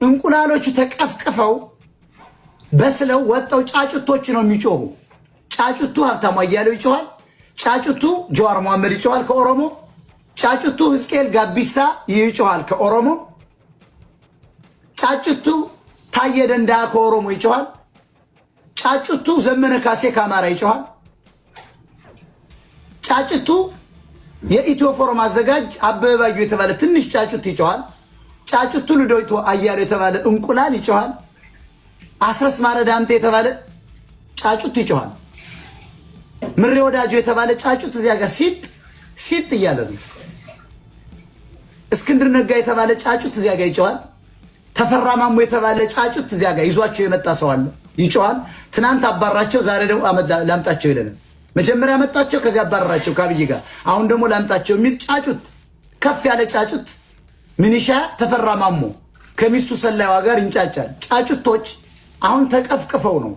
እንቁላሎቹ ተቀፍቅፈው በስለው ወጠው ጫጩቶች ነው የሚጮሁ። ጫጩቱ ሀብታሙ አያሌው ይጮኋል። ጫጩቱ ጀዋር መሐመድ ይጮኋል ከኦሮሞ። ጫጩቱ ህዝቅኤል ጋቢሳ ይጮኋል ከኦሮሞ። ጫጩቱ ታየ ደንዳ ከኦሮሞ ይጮኋል። ጫጩቱ ዘመነ ካሴ ከአማራ ይጮኋል። ጫጭቱ የኢትዮ ፎረም አዘጋጅ አበበ ባዩ የተባለ ትንሽ ጫጩት ይጮኋል። ጫጩቱ ልደቱ አያሌው የተባለ እንቁላል ይጮኋል። አስረስ ማረ ዳምጤ የተባለ ጫጩት ይጮኋል። ምሬ ወዳጆ የተባለ ጫጩት እዚያ ጋር ሲጥ ሲጥ እያለ ነው። እስክንድር ነጋ የተባለ ጫጩት እዚያ ጋር ይጮኋል። ተፈራ ማሞ የተባለ ጫጩት እዚያ ጋር ይዟቸው የመጣ ሰው አለ፣ ይጮኋል። ትናንት አባራቸው፣ ዛሬ ደግሞ ላምጣቸው ይለናል። መጀመሪያ መጣቸው፣ ከዚያ አባረራቸው ከአብይ ጋር። አሁን ደግሞ ላምጣቸው የሚል ጫጩት፣ ከፍ ያለ ጫጩት ሚኒሻ ተፈራ ማሞ ከሚስቱ ሰላይዋ ጋር ይንጫጫል። ጫጩቶች አሁን ተቀፍቅፈው ነው።